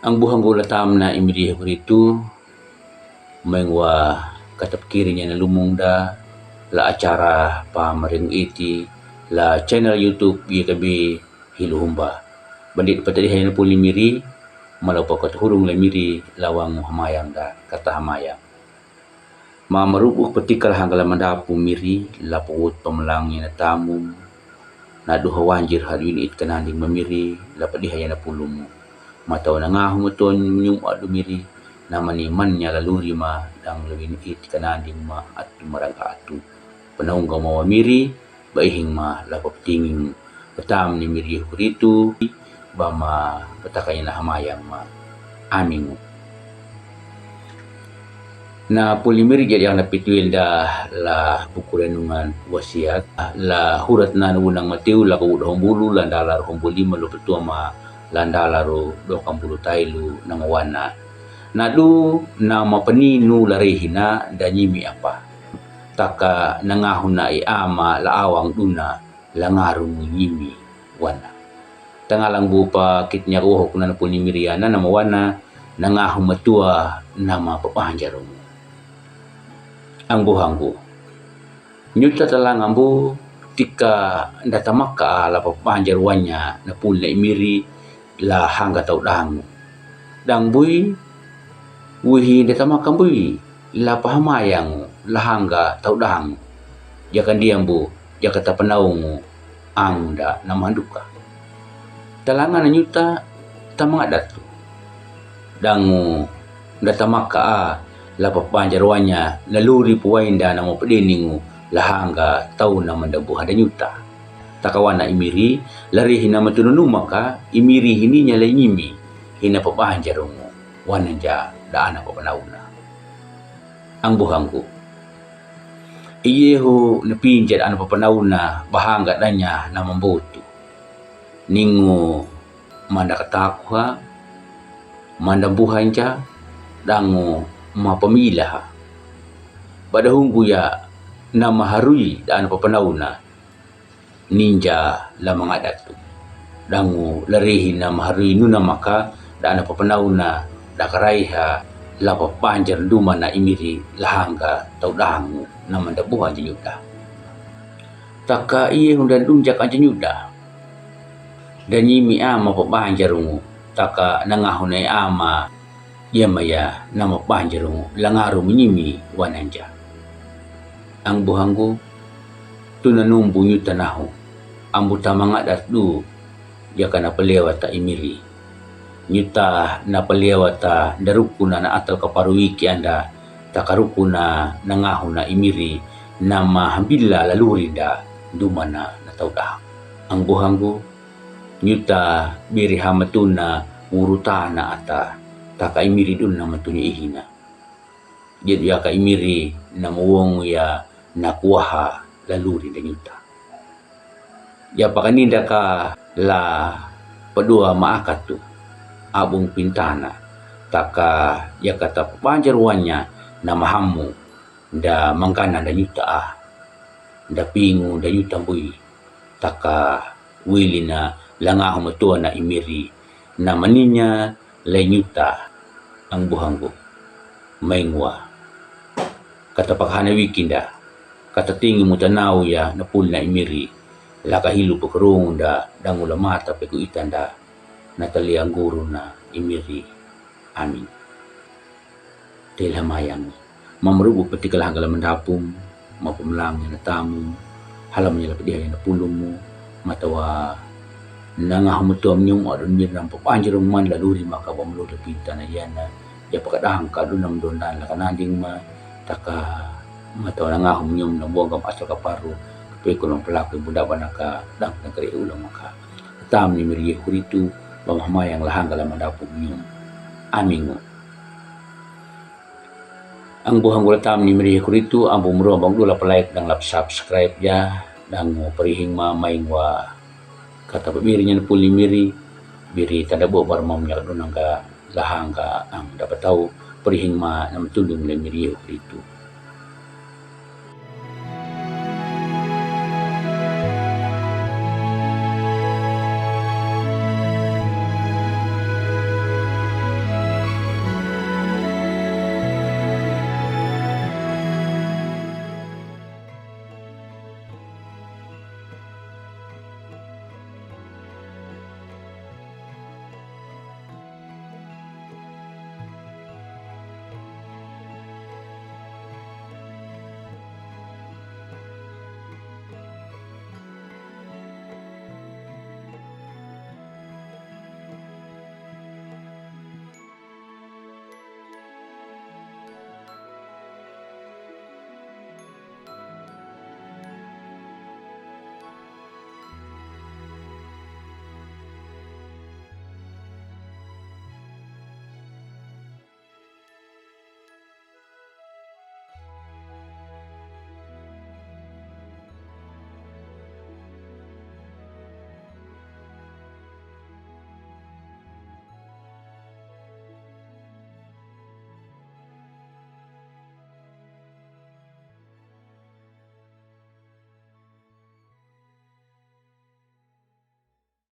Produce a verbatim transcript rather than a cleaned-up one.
Ang buhanggu la tamna i miri Yehu Kristu, mengwa katap kiri nya na lumung da, la acara pa maring iti, la channel YouTube Y K B Hiluhumba. Bandit patadi hai na puli miri, malau pa kata hurung la miri, lawang hamayang da, kata hamayang. Ma marubu patikal hangala mandapu miri, la pawut pamalang nya na tamum, na duha wanjir hadwin it kananding ma miri, la padiha nya na pulumu. Matawa na ngahu maton nyum adu miri, na mani man nya la luri ma, dang lawin it kananding ma atu marangka atu. Panaungga ma wa miri, ba ihing ma la paptinging patam ni miri Yehu Kristu, ba ma pataka nya na hamayang ma. Amingu. Na puli miri jadi yang na pitwil da la buku renungan Wasiat, la hurat na unang Matiu la kawud hombulu, la ndala ru hombuli ma lu petua ma la ndala ru dokambulu tailu na mawana. Na du na mapani nu la rehina da nyimi apa. Taka na ngahu na i ama la awang duna la ngaru mu nyimi wana. Tangalang bu pa kit nya ko hok na puli miri ana na mawana, na ngahu matua na ma papanjaru mu. Ang buhanggu. Nyuta talang ambu tika nda tamaka la papanjaru wanya na pul na i miri la hangga tau dangu. Dang bui, wihi nda tamaka bui, la pahamayangu, la hangga tau dangu. Jaka ndiambu, jaka tapanaungu, ang nda na manduka. Talanga na nyuta, tamangadatu. Dangu, nda tamaka a, la papanjaru wanya, na luri puwainda na mapadeningu, la hangga tau na mandabuha da nyuta. Takawana i miri, la rehi na matununu maka, i miri hini nya la nyimi, hina papanjarungu, wananja da ana papanauna. Ang buhanggu. I Yehu na pinjat ana papanauna, ba hangga danya na mambotu. Ningu manda katakuha, manda buhanja, dangu mapamilaha. Ba dahunggu ya na maharui da ana papanauna, ninja la mangadatu. Dangu la rehi na maharui nuna maka, da ana papanauna, da karaiha, la papanjar duma na i miri la hangga tau dangu na mandabuha anja nyuta. Taka i Yehu nda dunjak anja nyuta. Da nyimi ama papanjarungu, taka na ngahu na i ama, ya maya na mapanjarungu, la ngaru mu nyimi wananja. Ang buhanggu, tu na numbu nyuta nahu, ambu tamangadat du, jaka na palewata i miri. Nyuta na palewata nda rukuna na atal kaparu wiki anda, taka rukuna na ngahu na i miri, na mahambila la luri nda, duma na na tau dangu. Ang buhanggu, nyuta biri hamatuna wurutana ata, taka i miri dun na matunya ihina. Jadu jaka i miri na muwongu ya na kuwaha la luri nda nyuta. Ya pakaninda ka la padua maakatu, abung pintana, taka ya kata papanjaru wanya na mahamu, nda mangkana nda nyuta a, nda pingu nda nyuta bui, taka wili na la ngahu matua na i miri, na maninya la nyuta. Ang buhanggu. Maingwa. Kata pakahana wiki nda. Kata tingi mutanau ya na pul na i miri. La kahilu pakarungu nda, dangu la mata peku ita nda. Na tali angguru na i miri. Amin. Tela mayang. Mamrubu patikal hangala mandapum, mapumlang nya na tamum, halam nya la padiha nya na pulumu, matawa na ngahu matua nyum adun mir nampa panjirung man la luri maka bamlu da pintana yana, ya pakadang ka dun nam dondan la kananding ma, taka matawa na ngahu nyum na buang gam asal kaparu, kape kulong pelaku bunda banaka, dang na kari ulang maka. Tam ni miri Yehu Kristu, bam hamayang la hangala mandapum nyum. Amingu. Ang buhanggu la tam ni miri Yehu Kristu, ambu muru abang dula pa like dang la subscribe ya, dang parihing ma maingwa. Kata pamiri nya na pul ni miri, biri tanda bo bar mam nya dun angga la hangga ang dapatau, parihing ma nam tundung la miri Yehu Kristu.